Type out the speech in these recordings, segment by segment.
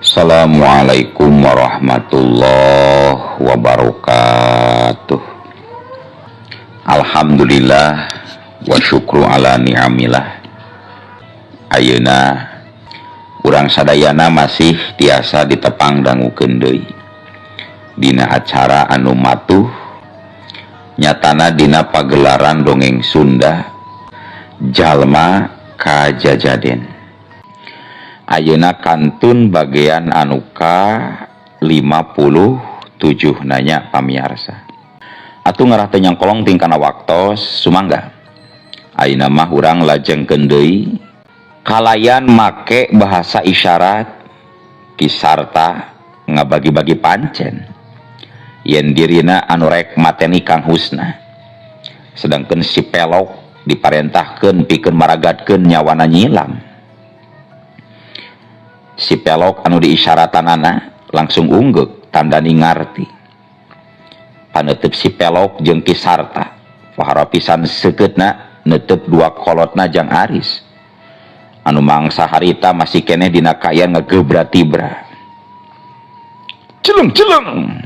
Assalamualaikum warahmatullahi wabarakatuh. Alhamdulillah wa syukru ala ni'amillah. Ayeuna urang sadayana masih tiasa ditepang dangukeun deui dina acara anu matuh nyatana dina pagelaran dongeng Sunda Jalma Kajajaden. Ayeuna kantun bagian anu ka 57 nanya pamiarsa. Atuh ngarah teu nyangkolong tingkana waktos sumangga. Ayeuna mah urang lajengkeun deui kalayan make bahasa isyarat Ki Sarta ngabagi-bagi pancen yen dirina anu rek mateni Kang Husna. Sedangkan si Pelok diparentahkeun pikeun maragatkeun nyawana Nyilam. Si Pelok anu diisyaratanana langsung unggeuk tandani ngarti. Paneuteub si Pelok jeung Ki Sarta pohara pisan seukeutna neuteub dua kolotna jang Aris anu mangsa harita masih keneh dina kaayaan ngagebra tibra. Celeng celeng,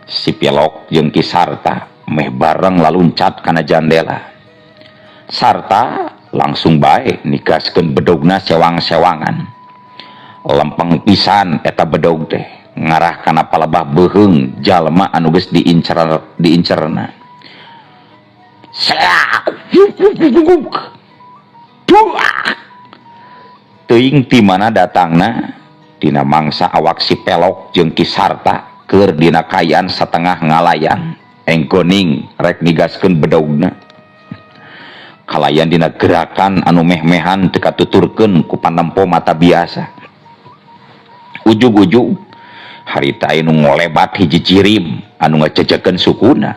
si Pelok jeung Ki Sarta meh bareng laluncat kana jandela. Sarta langsung bae nigaskeun bedogna sewang-sewangan. Lempeng pisan eta bedog teh ngarah kana palebah beuheung jalma anu geus diincer diincerna. Seak. Duak. Teuing ti mana datangna dina mangsa awak si Pelok jeung Ki Sarta keur dina kaayaan satengah ngalayang enggoning rek nigaskeun bedogna. Kalayan dina gerakan anu meh-mehan teu katuturkeun ku panempo mata biasa. Ujug-ujug harita anu ngolebat hiji jirim anu ngajejekeun sukuna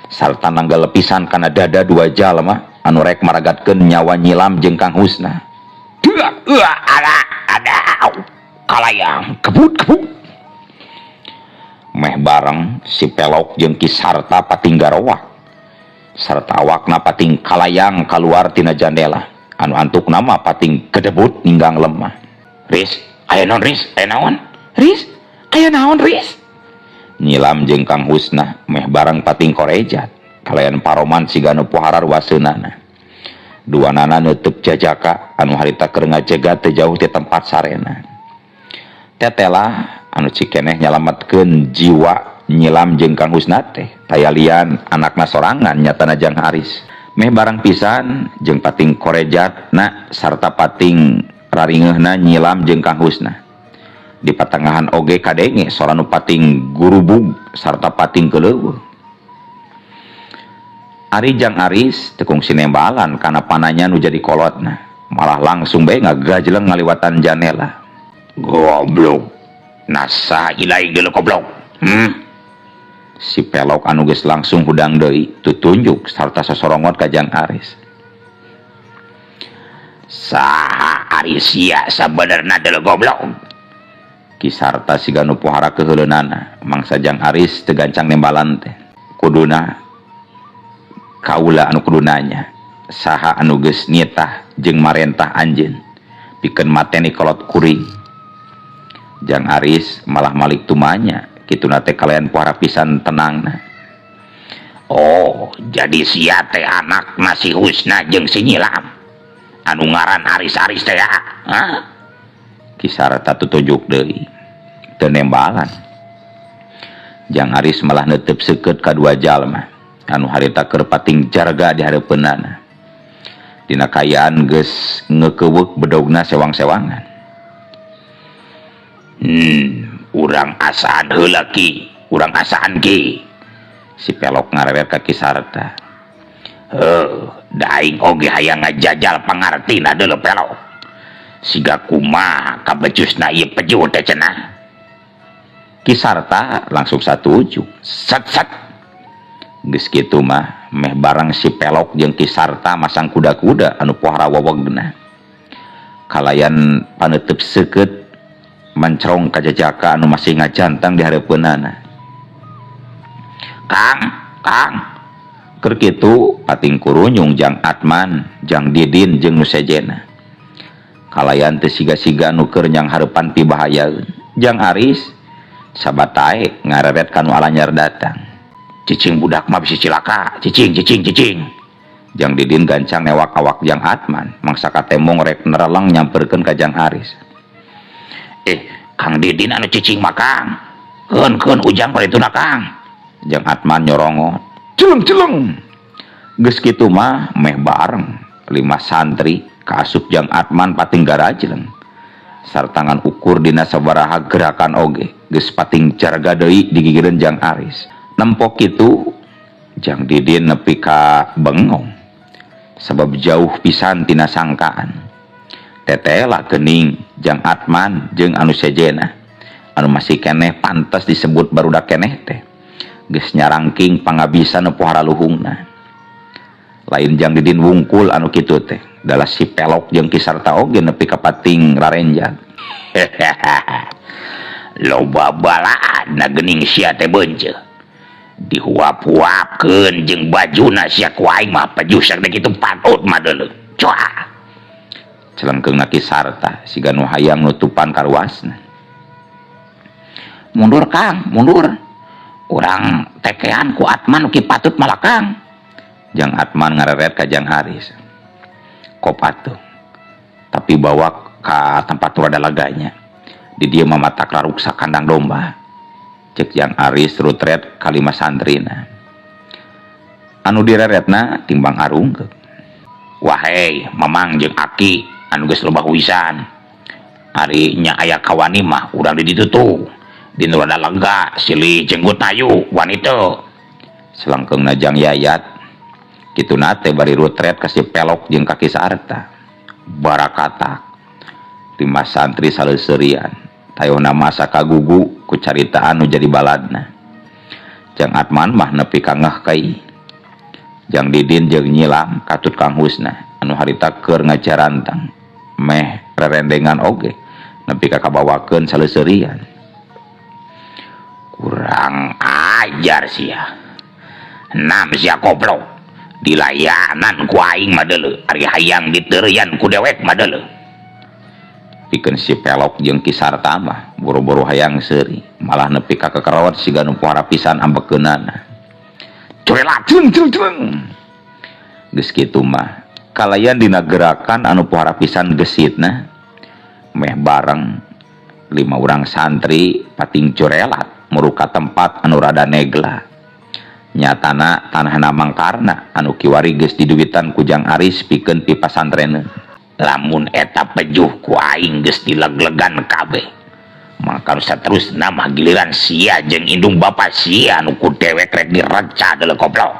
sarta nanggal pisan kana dada dua jalma anu rek maragatkeun nyawa Nyilam jeung Kang Husna. Duak, uah, ada ada kalayang kebut kebut. Meh bareng si Pelok jeung Ki Sarta pating garowak sarta awakna pating kalayang keluar tina jandela anu antuk nama pating kedebut ninggang lemah. Riz, aya naon, Riz? Aya naon, Riz? Aya naon, Riz? Nyilam jeung Kang Husna meh bareng pating korejat kalayan paroman siga nu pohara ruaseunana. Dua nana neuteub jajaka anu harita keur ngajaga teu jauh ti tempat sarena. Tetela anu cikeneh nyalametkeun jiwa Nyilam jeung Kang Husna teh taya lian anakna sorangan, nyatana jang Aris. Meh barang pisan jeung pating korejat na sarta pating raringeuhna Nyilam jeung Kang Husna. Di patengahan oge kadenge sora nu pating gurubug sarta pating keleuweung. Ari jang Aris teu kungsi nembalan kana pananya nu jadi kolotna, malah langsung bae ngagajleng ngaliwatan janela. Goblok, nasa ilai geuleuh goblok? Si Pelok anu geus langsung hudang deui tutunjuk sarta sosorongot ka jang Aris. Saha ari sia sabenerna, deuleu goblok? Ki Sarta siga nu pohara keheuleunana mangsa jang Aris teu gancang nembalan teh. Kuduna kaula anu kudu nanya saha anu geus nitah jeung marentah anjeun pikeun mateni kolot kuring. Jang Aris malah malik tumanya kituna teh kalayan pohara pisan tenangna. Oh, jadi sia teh anak si Husna jeung si Nyilam anu ngaran Aris-Aris teh ya? Hah? Ki Sarta tutunjuk deui teu nembalan. Jang Aris malah neuteub seukeut ka dua jalma anu harita keur pating jarga di hareupeunana dina kaayaan geus ngeukeweuk bedogna sewang-sewangan. Urang asaan heula ki, urang asaan ki. Si Pelok ngarewer ka Ki Sarta. Heuh, da aing oge hayang ngajajal pangartina, deuleu Pelok. Siga kumaha kabecusna ieu peju teh cenah. Ki Sarta langsung satuju. Set set. Geus kitu mah meh barang si Pelok jeung Ki Sarta masang kuda-kuda anu pohara wewegna. Kalayan paneuteub seukeut mencrong ka jajaka anu masih ngajantang di hareupeunana. Kang, Kang. Keur kitu pating kurunyung jang Atman, jang Didin jeung nu sejena. Kalayan teu siga-siga nu keur nyanghareupan pibahayaeun. Jang Aris sabatae ngareret ka nu alanyar datang. Cicing budak mah bisi cilaka, cicing cicing cicing. Jang Didin gancang newak awak Jang Atman, mangsa katemong rek nereleng nyamperkeun ka Jang Aris. Eh, Kang Didin anu cicing mah Kang. Keun keun ujang parituna Kang. Jang Atman nyorongot. Celeng celeng. Geus kitu mah meh bareng lima santri kaasup Jang Atman pating garajleng. Sarta ngan ukur dina sabaraha gerakan oge geus pating jarga deui digigireun Jang Aris. Nempo kitu Jang Didin nepi ka bengong. Sabab jauh pisan tina sangkaan. Tetela geuning Jang Atman jeung anu sejena anu masih keneh pantas disebut barudak keneh teh. Geus nyarangking pangabisa nu pohara luhungna. Lain Jang Didin wungkul anu kitu teh, dalah si Pelok jeung Ki Sarta oge nepi ka pating rarenjag. Loba balaan na geuning sia teh beunceuh. Dihuap-huapkeun jeung bajuna sia ku aing mah pejuh sagede kitu patut mah deuleu. Cuah. Celengkeungna Ki Sarta siga nu hayang nutupan karuasna. Mundur Kang, mundur. Urang tekean ku Atman nu ki patut malah Kang. Jang Atman ngareret ka Jang Aris. Kop atuh. Tapi bawa ka tempat nu rada leganya. Di dieu mah matak raruksak kandang domba. Cek Jang Aris rutret ka lima santrina. Anu direretna timbang arungkeuk. Wahei, Mamang jeung Aki anu geus loba huisan. Ari nya aya kawani mah urang di ditu tuh. Di nu rada lega silih jenggut tayu wani teu. Selengkeungna Jang Yayat. Kituna teh bari rutret ka si Pelok jeung ka Ki Sarta. Barakatak. Lima santri saleuserian. Tayohna masa kagugu ku caritaan nu jadi baladna. Jang Atman mah nepi ka ngeh kai. Jang Didin jeung Nyilam katut Kang Husna anu harita keur ngacarantang meh rerendengan oge nepi ka kabawakeun saleuserian. Kurang ajar sia. Nam sia goblok. Dilayanan ku aing mah deuleu, ari hayang diteureuyan ku dewek mah deuleu. Pikeun si Pelok jeung Ki Sarta mah boro-boro hayang seuri, malah nepi ka kekerot siga nu pohara pisan ambekeunana. Curela celeng celeng celeng. Geus kitu mah kalayan dina gerakan anu pohara pisan gesitna meh bareng lima urang santri pating curelat muruka tempat anu rada negla. Nyatana tanahna mangkarna anu kiwari geus diduwitan ku Jang Aris pikeun pipasantreneun. Lamun eta pejuh ku aing geus dileglegan kabeh. Maka nu saterusna mah giliran sia jeung indung bapa sia nu ku dewek rek direca deuleu goblok.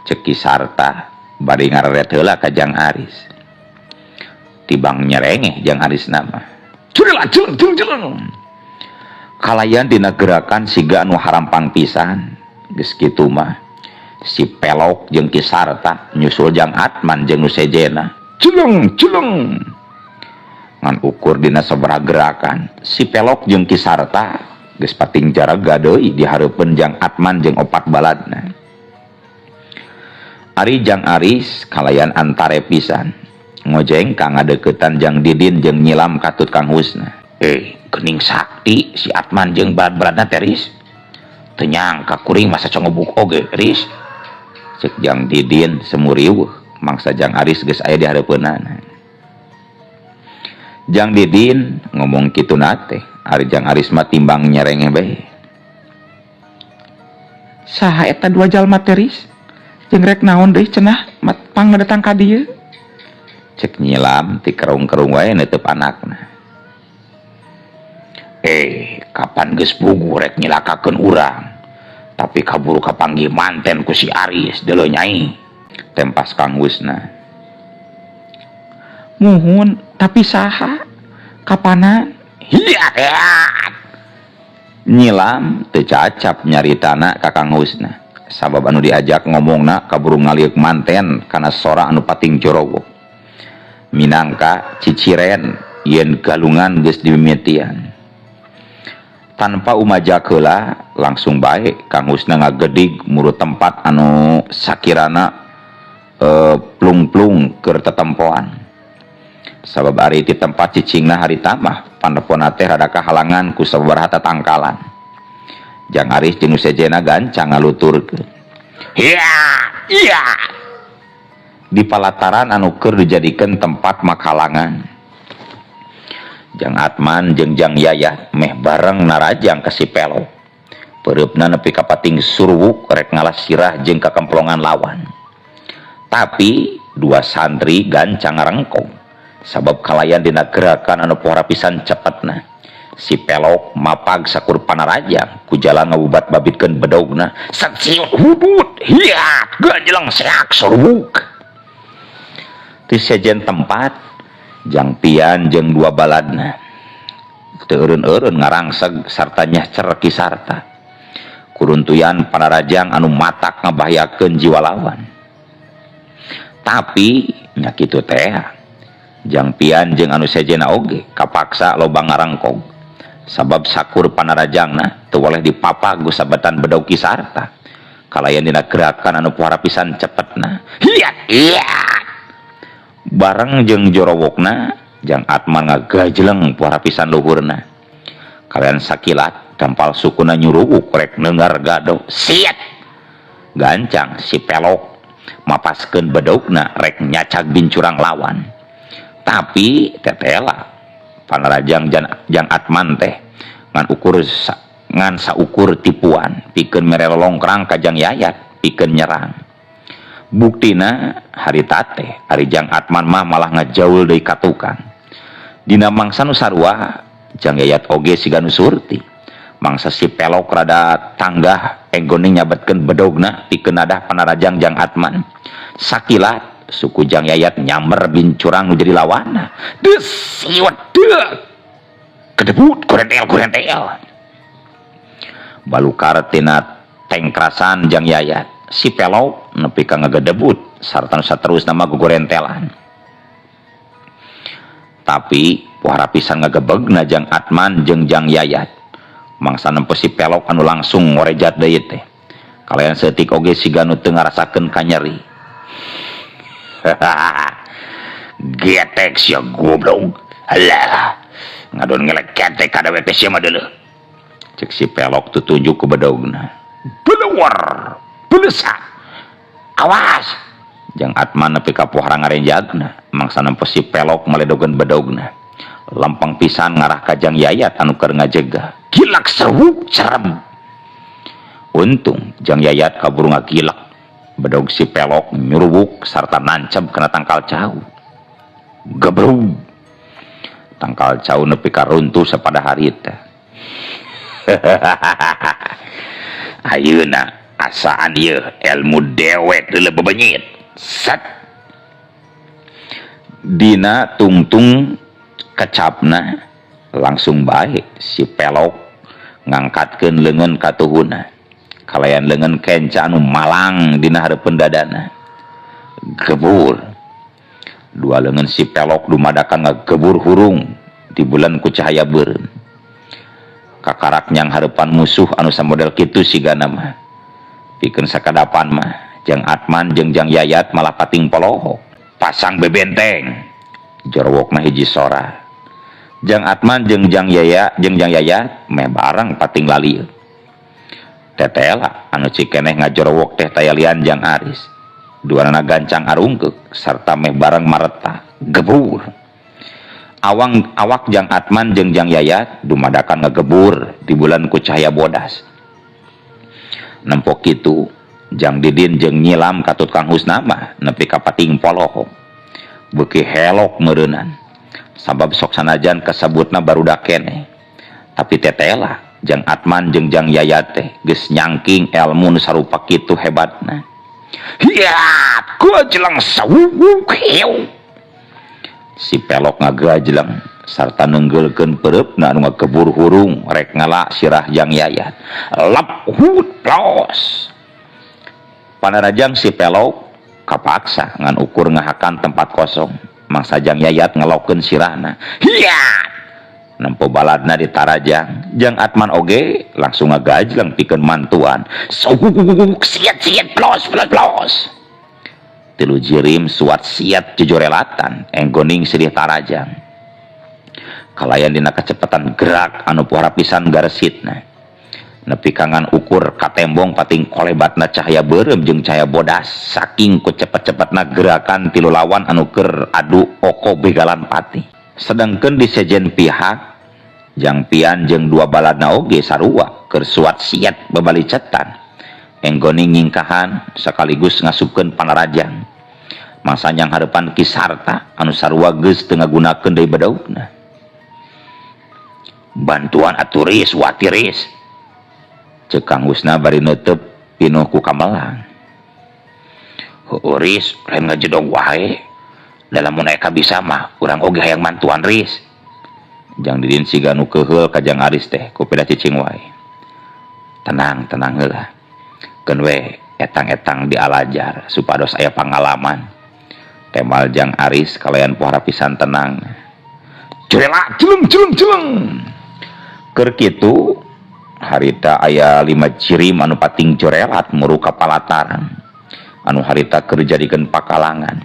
Cek Ki Sarta bari ngareret heula ka Jang Aris. Tibang nyerengeh Jang Aris nama. Curila celeng celeng celeng. Kalayan dina gerakan siga anu harampang pisan. Geus kitu mah si Pelok jeung Ki Sarta nyusul Jang Atman jeung nu sejena. Celeng celeng. Ngan ukur dina sabaraha gerakan si Pelok jeung Ki Sarta geus pating jaraga deui di hareupeun Jang Atman jeung opat baladna. Ari Jang Aris kalayan antare pisan ngojeng ka ngadeukeutan Jang Didin jeung Nyilam katut Kang Husna. Geuning sakti si Atman jeung balad-baladna teh Riz. Teu nyangka kuring masa congebuk oge Riz. Cek Jang Didin semuriweuh mangsa Jang Aris geus aya di hareupeunana. Jang Didin ngomong kitu na teh, ari Jang Aris mah timbang nyerengeh bae. Saha eta dua jalma teh Riz? Jeung rek naon deui cenah pang ngadatang ka dieu? Cek Nyilam ti kerung-kerung wae neuteub anakna. Kapan geus puguh rek nyilakakeun urang? Tapi kaburu kapanggih manten ku si Aris deuleu nyai. Tempas Kang Husna. Muhun, tapi saha? Kapanan? Hiat. Nyilam teu cacap nyaritana ka Kang Husna. Sabab anu diajak ngomongna kaburu ngaliuk manten kana sora anu pating jorowok. Minangka ciciren yen galungan geus dimimitian. Tanpa umajak heula langsung bae Kang Husna ngagedig muru tempat anu sakirana plung-plung keur tetempoan. Sabab ari ti tempat cicingna harita mah panepona teh rada kahalangan ku sababaraha tatangkalan. Jang Aris jeung nu sejenna gancang ngaluturkeun. Hiya, iya. Di palataran anu keur dijadikeun tempat makalangan. Jang Atman jeung Jang Yayat meh bareng narajang ka si Pelok. Peureupna nepi ka pating suruwuk rek ngalas sirah jeung kakemplongan lawan. Tapi dua santri gancang ngarengkong sabab kalayan dina gerakan anu pohara pisan cepetna. Si Pelok mapag sakur panarajang ku jalan ngabubat babitkeun bedogna. Saksiut hudut hiat gajeleng seak suruwuk. Ti sejen tempat Jang Pian jeung dua baladna teu eureun-eureun ngarangseg sarta nyahcer Ki Sarta. Kuruntuyan panarajang anu matak ngabahayakeun jiwa lawan. Tapi nya kitu teh Jang Pian jeung anu sejenna oge kapaksa loba ngarengkog sabab sakur panarajangna teu boleh dipapag ku sabetan bedog Ki Sarta. Kalayan dina gerakan anu pohara pisan cepetna. Hiat hiat. Bareng jeung jorowokna Jang Atman ngagajleng pohara pisan luhurna. Kalayan sakilat dampal sukuna nyuruwuk rek neungar gado. Siat. Gancang si Pelok mapaskeun bedogna rek nyacag bincurang lawan. Tapi tetela panarajang Jang Atman teh ngan saukur tipuan pikeun mere lolongkrang ka Jang Yayat pikeun nyerang. Buktina harita teh ari Jang Atman mah malah ngajaul deui ka tukang. Dina mangsa nu sarua Jang Yayat oge siga nu surti. Mangsa si Pelok rada tanggah enggone nyabetkeun bedogna pikeun nadah panarajang Jang Atman. Sakilat suku Jang Yayat nyamber bincurang nu jadi lawanna. Deus siwet deuk. Kedebut gorentel gorentel. Balukar tina tengkrasan Jang Yayat. Si Pelok nepi ka ngagedebut sarta nu saterusna mah gogorentelan. Tapi pohara pisan ngagebegna Jang Atman jeung Jang Yayat. Mangsa nempo si Pelok anu langsung ngorejat deui teh. Kalayan saeutik oge siga nu teu ngarasakeun kanyeri. Getek sia goblok. Halah. Ngadon ngelek ketek ka dewek teh sia mah deuleuh. Cek si Pelok tutunjuk ku bedogna. Belewar. Belesak. Awas. Jang Atman nepi ka pohara ngarenjagna. Mangsa nempo si Pelok maledogeun bedogna. Lempeng pisan ngarah ka Jang Yayat anu keur ngajega. Gilak serwuk serem. Untung Jang Yayat kaburu ngagilak. Bedog si Pelok nyuruwuk sarta nancep kana tangkal cau. Gebrug. Tangkal cau nepi ka runtuh sapada harita. Ayeuna asaan ieu ilmu dewek deuleu bebenyit. Set. Dina tungtung kecapna langsung bae si Pelok ngangkatkeun leungeun ka tuhuna. Kalayan leungeun kenca anu malang dina hareupeun dadana. Gebur. Dua leungeun si Pelok dumadakan ngagebur hurung di bulan ku cahaya beureum. Kakarak nyang hareupan musuh anu samodel kitu sigana mah. Pikeun sakadapan mah Jang Atman jeung Jang Yayat malah pating polohok. Pasang bebenteng. Jorowokna hiji sora. Jang Atman jeung Jang Yaya jeung Jang Yayat meh bareng pating lalieu. Tetela anu cikeneh ngajorowok teh tayalian Jang Aris. Duanana gancang arungkeuk sarta meh bareng mareta gebur. Awang awak Jang Atman jeung Jang Yayat dumadakan ngagebur di bulan ku cahaya bodas. Nempo kitu Jang Didin jeung nyilam katut Kang Husna mah nepi ka pating polohok. Beuki helok meureunan. Sabab sok sanajan kasebutna barudak keneh. Tapi tetela Jang Atman jeung Jang Yayat teh geus nyangking ilmu nu sarupa kitu hebatna. Hiat, gajleng sawuk heu. Si Pelok ngagajleng sarta neunggeulkeun peureupna anu ngagebur hurung rek ngala sirah Jang Yayat. Lep hut plos. Panarajang si Pelok kapaksa ngan ukur ngahakan tempat kosong. Mangsa Jang Yayat ngelokeun sirahna. Hiat. Nempo baladna ditarajang. Jang Atman oge langsung ngagajleng pikeun mantuan. Suguk siat siat plos plos plos. Tilu jirim suat siat jejorelatan enggoning silih tarajang. Kalayan dina kecepatan gerak anu pohara pisan garesitna. Nepi ka ngan ukur katembong pating kolebatna cahaya beureum jeung cahaya bodas saking ku cepet-cepetna gerakan tilu lawan anu keur adu oko begalan pati. Sedangkeun di sejen pihak Jang Pian jeung dua baladna oge sarua keur suat siat babalicetan enggoning nyingkahan sekaligus ngasupkeun panarajang. Mangsa nyang hareupan Ki Sarta anu sarua geus teu ngagunakeun deui bedaukna. Bantuan atuh Ris, wati Ris. Ceuk Kang Husna bari neuteup pinuh ku kamelang. Heueuh Ris, lain ngajedog wae. Da lamun aya kabisa mah urang oge hayang mantuan Ris. Jang Didin siga nu keuheul ka Jang Aris teh ku peda cicing wae. Tenang, tenang heula. Keun we etang-etang dialajar supados aya pangalaman. Temal Jang Aris kalayan pohara pisan tenang. Jrela jeleng jeleng jeleng. Keur kitu harita aya 5 jirim anu pating jorelat muru ka palataran anu harita keur dijadikeun pakalangan.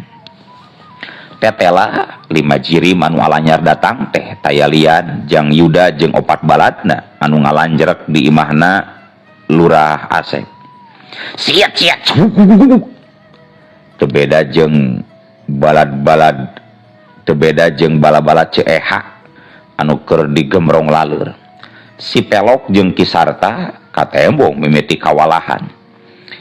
Tetela 5 jirim anu alanyar datang teh tayalian Jang Yuda jeung opat baladna anu ngalanjrek di imahna Lurah Asep. Siat siat teu beda jeung balad-balad teu beda jeung bala-bala Ceeha anu keur digemrong laleur. Si Pelok jeung Ki Sarta katembong mimiti kawalahan.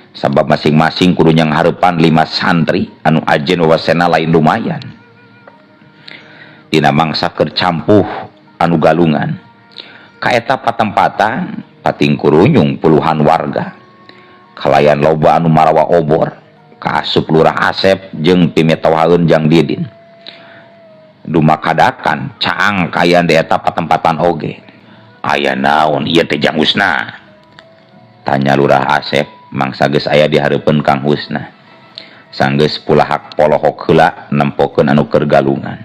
Sabab masing-masing kudu nyanghareupan 5 santri anu ajen wawasena lain lumayan. Dina mangsa keur campuh anu galungan. Kaeta patempatan pating kurunyung puluhan warga. Kalayan loba anu marawa obor, kaasup Lurah Asep jeung pimitohaeun Jang Didin. Dumakadakan caang kaayaan di eta patempatan oge. Aya naon ieu teh Jang Husna? Tanya Lurah Asep mangsa geus aya di hareupeun Kang Husna. Sanggeus pulahak polohok heula nempokeun anu keur galungan.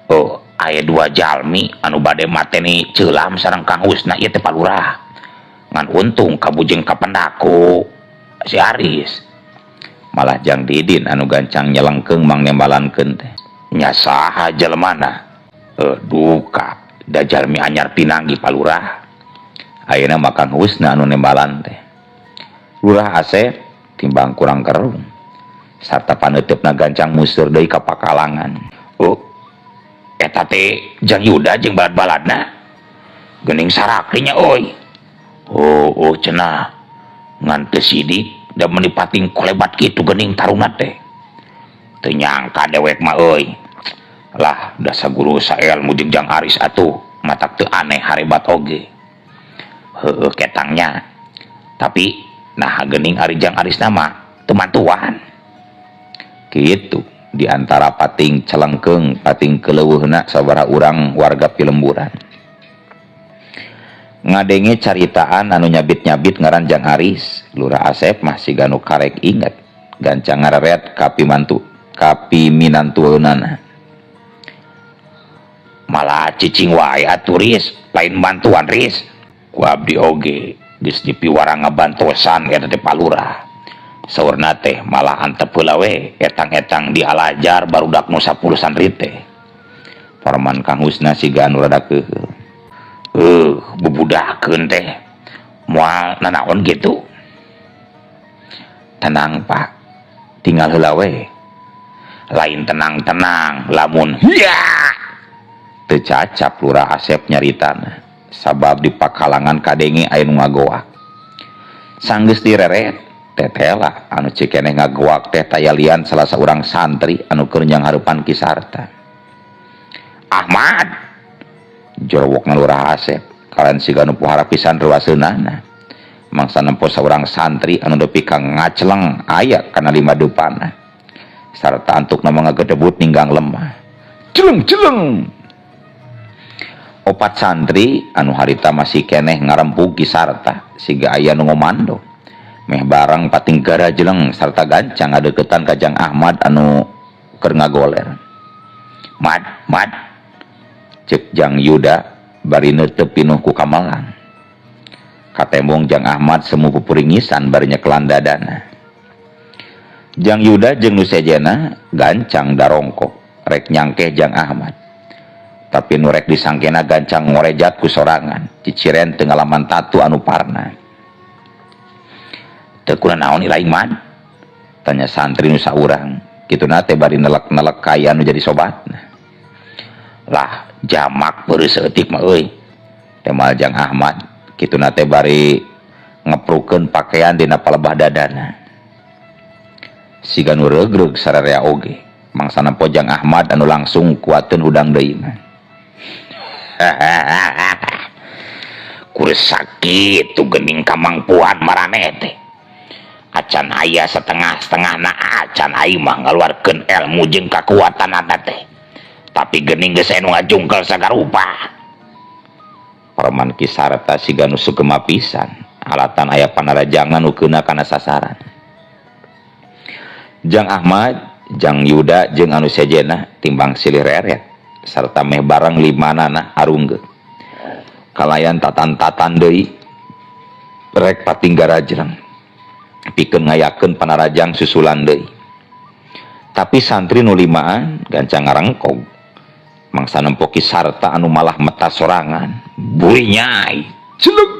Oh, aya 2 jalmi anu bade mateni ceulam sareng Kang Husna ieu teh Pak Lurah. Ngan untung kabujeng kapendaku si Aris. Malah Jang Didin anu gancang nyelengkeung mang nembalankeun teh. Nya saha jelemana? Duka da jalmi anyar pinanggi Pak Lurah. Ayeuna mah Kang Husna anu nembalan teh. Lurah Asep timbang kurang kerung sarta paneuteup gancang museur deui ka pakalangan. Oh, eta teh Jang Yuda jeung balad-baladna geuning saraknya euy. Oh, oh cenah ngan teu sidik da meuni pating kolebat kitu geuning taruna teh. Teu nyangka dewek mah euy. Lah da saguru saelmu jeung Jang Aris atuh matak teu aneh harebat oge. Heueuh ketangnya. Tapi nah geuning ari Jang Aris nama teu mantuan. Kitu di antara pating celengkeung pating keleuweuhna sabaraha urang warga pilemburan. Ngadenge caritaan anu nyabit-nyabit ngaran Jang Aris, Lurah Asep mah siga nu karek inget gancang ngareret ka pimantu ka piminantueunana. Malah cicing wae atuh Riz, lain bantuan Riz. Ku abdi oge geus dipiwarang ngabantosan eta teh Pak Lurah. Saurna teh malah antep heula we etang-etang dialajar barudak nu 10 santri teh. Parman Kang Husna siga anu rada keuheul. Bubudakeun teh moal nanaon gitu. Tenang Pak, tinggal heula we. Lain tenang-tenang lamun hiya. Teu cacap Lurah Asep nyaritana sabab di pakalangan kadenge aya nu ngagoak. Sanggeus direret tetela anu cikeneh ngagoak teh tayalian salah saurang santri anu keur nyanghareupan Ki Sarta. Ahmad jorowokna Lurah Asep kalian siga nu pohara pisan ruaseunana. Mangsa nempo saurang santri anu nepi ka ngaceleng aya kana 5 dupana sarta antukna mah ngagedebut ninggang lemah. Jeleng jeleng. Opat santri anu harita masih keneh ngarempug Ki Sarta siga aya nu ngomando. Meh barang pating garajeleng sarta gancang ngadeukeutan ka Jang Ahmad anu keur ngagoler. Mad, mad. Ceuk Jang Yuda bari neuteub pinuh ku kamelang. Katembong Jang Ahmad semu pupuringisan bari nyekelan dadana. Jang Yuda jeung nu sejenna gancang darongkok rek nyangkeh Jang Ahmad. Tapi nu rek disangkena gancang ngorejat ku sorangan, ciciren teu ngalaman tatu anu parna. Teu naon ilaing man? Tanya santri nu saurang. Kituna teh bari nelek-nelek kaya nu jadi sobatna. Lah, jamak beureus saeutik mah euy. Temal Jang Ahmad, kituna teh bari ngeprukeun pakaian dina palebah dadana. Siga nu regreg sararea oge. Mangsa nempo Jang Ahmad anu langsung kuateun hudang deui mah. Kuris sakitu geuning kamangpuan maraneh teh. Acan aya setengah-setengahna acan aing mah ngaluarkeun ilmu jeung kakuatanana teh. Tapi geuning geus aya nu ngajungkel sagarupa. Preman Ki Sarta siga nu sugema pisan, alatan aya panarajangan nu keuna kana sasaran. Jang Ahmad, Jang Yuda jeung anu sejenna timbang silih reret sarta meh bareng limanana arunggeuk. Kalayan tatan-tatan deui rek patinggarajreng pikeun ngayakeun panarajang susulan deui. Tapi santri nu limaan gancang ngarengkog. Mangsa nempo Ki Sarta anu malah meta sorangan. Burinyai, celeg.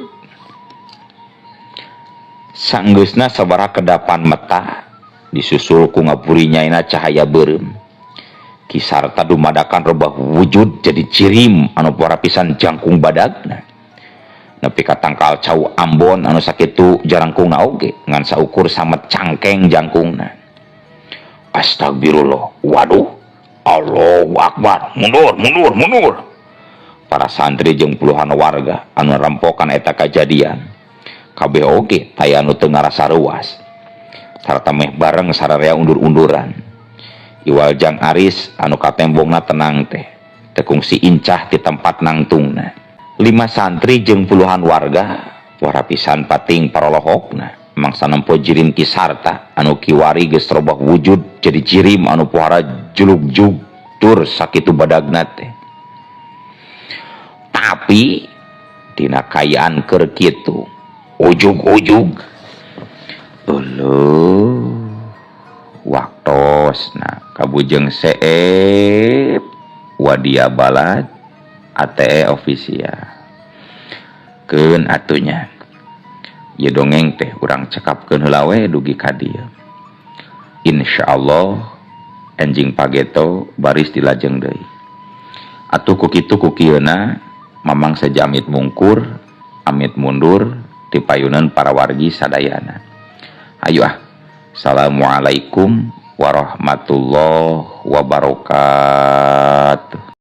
Sanggeusna sabaraha kedapan meta disusul ku ngaburinyaina cahaya beureum. Ki Sarta dumadakan robah wujud jadi jirim anu pohara pisan jangkung badagna. Nepi ka tangkal cau Ambon anu sakitu jarangkungna oge ngan saukur samet cangkeng jangkungna. Astagfirullah, waduh, Allahu Akbar, mundur, mundur, mundur. Para santri jeung puluhan warga anu rempokan eta kajadian. Kabeh oge taya nu teu ngarasa reuas. Sarta meh bareng sararea undur-unduran. Iwal Jang Aris anu katembongna tenang teh, teu kungsi incah ti tempat nangtungna. 5 santri jeung puluhan warga pohara pisan pating parolohokna. Mangsa nempo jirim Ki Sarta anu kiwari geus robah wujud jadi jirim anu pohara julugjug tur sakitu badagna teh. Tapi dina kayaan keur kitu ujug-ujug euleuh waktosna kabujeng seep wadia balad ATE official keun atunya ieu dongeng teh urang cekapkeun heula we dugi ka dieu. Insyaallah enjing pageto baris dilajeng deui. Atuh ku kitu ku kieuna mamang sejamit mungkur amit mundur ti payunan para wargi sadayana. Ayo ah. Assalamualaikum warahmatullahi wabarakatuh.